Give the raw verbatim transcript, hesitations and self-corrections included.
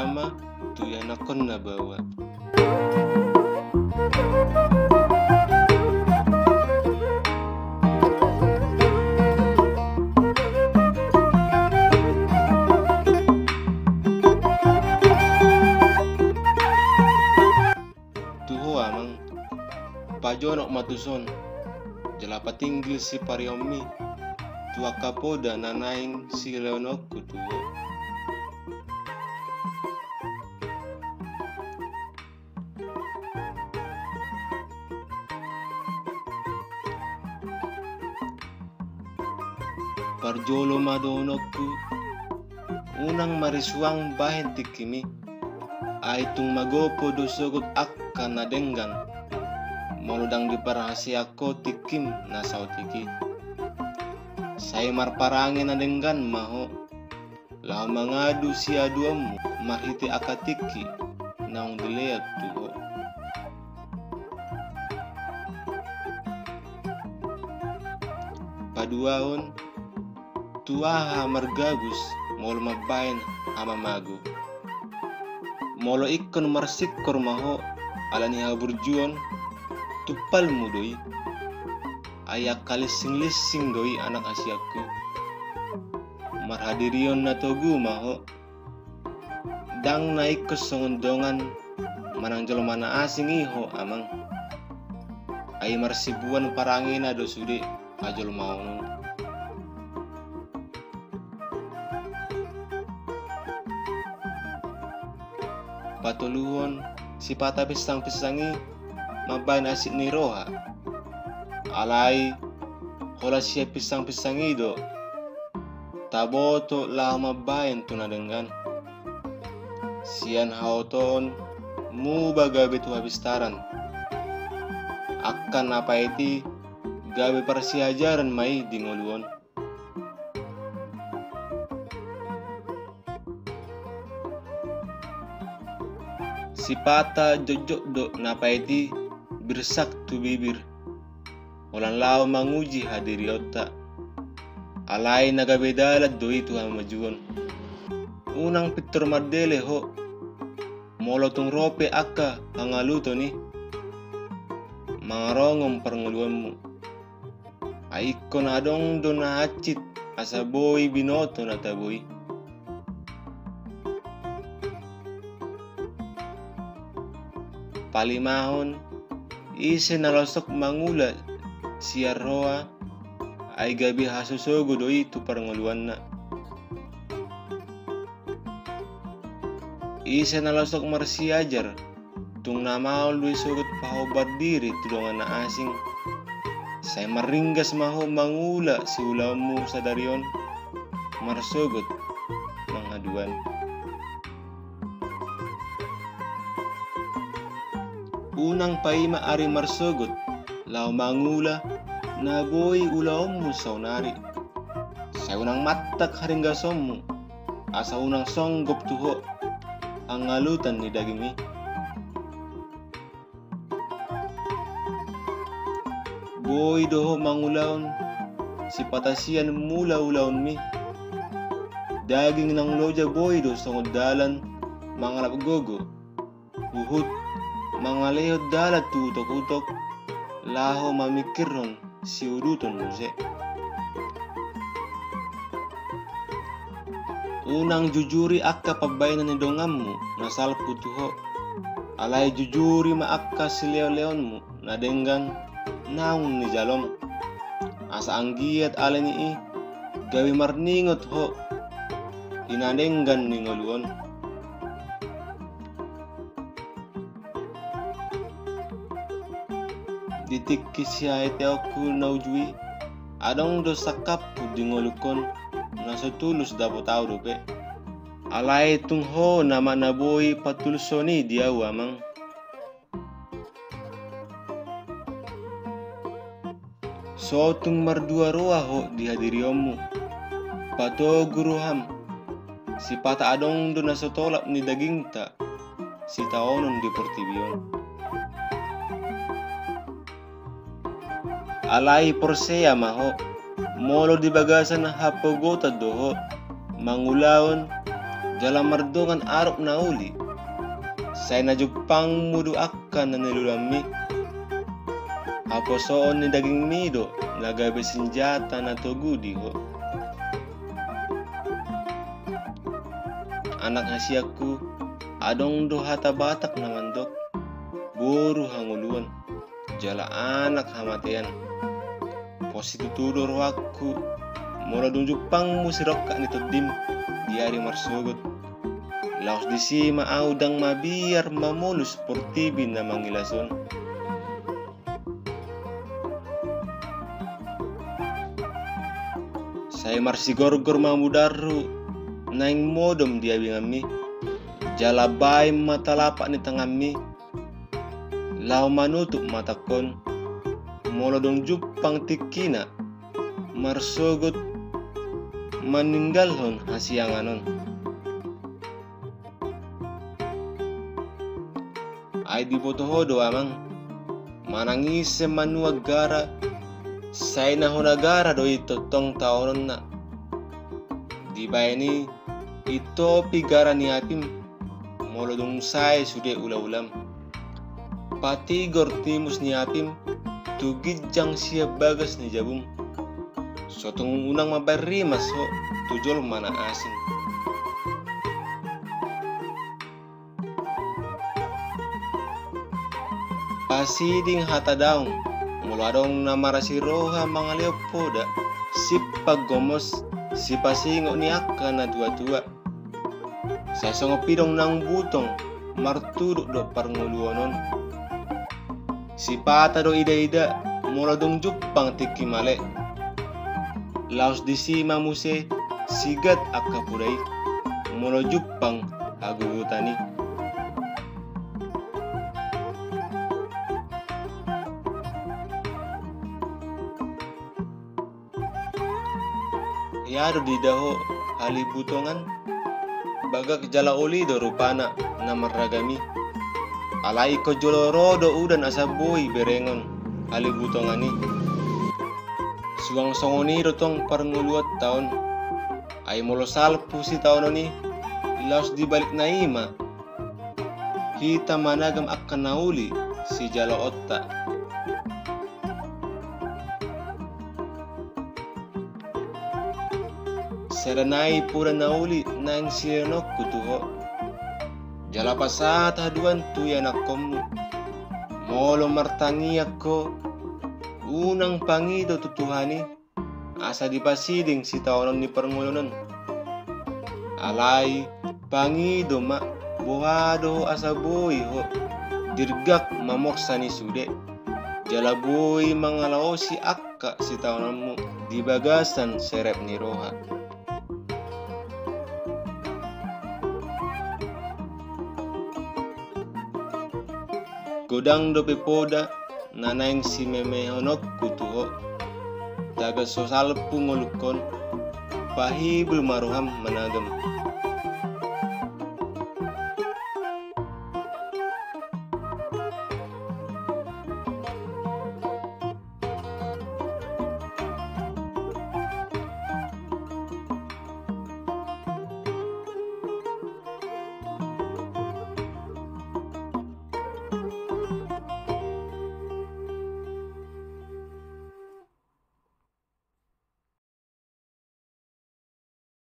ama tu ianakkonna baoa. Tu ho amang, pajonok ma tuson, jala patinggil sipareonmi tu angka poda na naeng silehononku tu ho. Parjolo ma dohononku, unang marisuang bahen tingkimi. Ai tung magopo do sogot angka na denggan, molo ndang diparhaseang ho tingkim na saotik i. Sai marparange na denggan ma ho, laho mangadu siaduonmu marhite angka tingki naung dilehon tu ho. Paduahon, tu aha margabus molo mambahen hamamago? Molo ingkon marsingkor ma ho ala ni haburjuon, tumpalmu do i. Ai angka linsing-linsing do i anak hasianku. Marhadirion na togu ma ho. Ndang na ingkon songon dongan manang jolma na asing i ho amang. Ai marsibuan parangena do sude hajolmaon on. Patoluhon, sipata pinsang-pinsang i mambahen asik ni roha. Alai holan sian pinsang-pinsang i do taboto laho mambahen tu na denggan. Sian haotoon muba gabe tu hapistaran. Angka na paet i gabe parsiajaran ma i di ngolu on. Sipata jotjot do na paet i birsak tu bibir. Holan laho manguji hadirionta. Alai na gabe dalan do i tu hamajuon. Unang pintor mandele ho. Molo tung ro pe angka hangaluton i, mangarongom parngoluonmu. Ai ingkon adong do na hansit asa boi binoto na tabo i. Palimahon, ise na losok mangula sian roha, ai gabe hasosogo do i tu parngoluanna. Ise na losok marsiajar, tung na maol do i sogot pahombar diri tu dongan na asing. Sai marringgas ma ho mangula siulaonmu sadari on, marsogot mangaduan. Unang paima ari marsogot laho mangula na boi ulaonmu saonari. Sai unang mantang haringgasonmu, asa unang songgop tu ho hangaluton ni daging i. Boi do ho mangulahon sipata sian mula ulaonmi. Daging naung loja boi do songon dalan mangalap gogo, huhut mangalehon dalan tu utok-utok laho mamingkirhon siuduton muse. Unang jujuri angka pambahenan ni donganmu na salpu tu ho. Alai jujuri ma angka silehon-lehonmu na denggan naung nijalom. Asa anggiat ala ni i gabe marningot ho di na denggan ni ngolu on. Di tingki sihaheteonku na uju i, adong do sangkapku di ngolungkon na so tulus dapot ahu dope. Alai tung ho nama na boi patulushon i di ahu amang. So tung mardua roha ho di hadirionmu. Patogu roham, sipata adong do na so tolap ni dagingta sitaonon di portibi on. Alai porsea ma ho, molo di bagasan hapogotan do ho mangulahon jala mardongan arop na uli. Sai na jumpangmu do angka na niluluanmi. Haposoon ni dagingmi do na gabe sinjata na togu di ho. Anak hasianku, adong do hata Batak na mandok, boru hangoluan jala anak hamatean. Pos situtu do rohangku, molo dung jumpangmu sirongkap ni tondim di ari marsogot. Laos disi ma ahu ndang mabiar mamolus portibi na mangilas on. Sai marsigorgor ma mudarhu naeng modom di abinganmi. Jala baen ma talapak ni tanganmi laho manutup matangkon, molo dung jumpang tingkina marsogot maninggalhon hasiangan on. Ai diboto ho do, amang, manang ise manuan gara, sai na hona gara do i tongtong taononna. Dibaen i, itopi gara ni apim, molo dung sae sude ulaulam. Patigor timus ni apim tu ginjang sian bagas ni jabum. So tung unang mambaen rimas ho tu jolma na asing. Pasiding hata daong, molo adong na marasi roha mangalehon poda, simpang gomos, sipasingot ni angka na tuatua. Sai songon pidong naung butong, martuduk do parngoluon on. Sipata do idaida, molo dung jumpang tingki male. Laos disi ma muse sigat angka poda i, molo jumpang hagogotan i. Ia do diida ho halibutongan, bagak jala oli do rupana na marragam i. Alai ingkon jolo ro do udan asa boi berengon halibutongan i. Suang songon i do tong parngoluonta on. Ai molo salpu sitaonon i, laos di balikna i ma hita managam angka na uli sijaloonta. Sada nai poda na uli naeng silehononku tu ho. Jala pasahat haduan tu ianakkonmu. Molo martangiang ho, unang pangido tu Tuhan i, asa dipasiding sitaonon ni parngoluon on. Alai pangido ma, boha do ho asa boi ho dirgak mamorsan i sude, jala boi mangalaosi angka sitaononmu di bagasan serep ni roha. Godang dope poda na naeng simemehononku tu ho. Tagan so salpu ngolungkon, pahibul ma roham managam.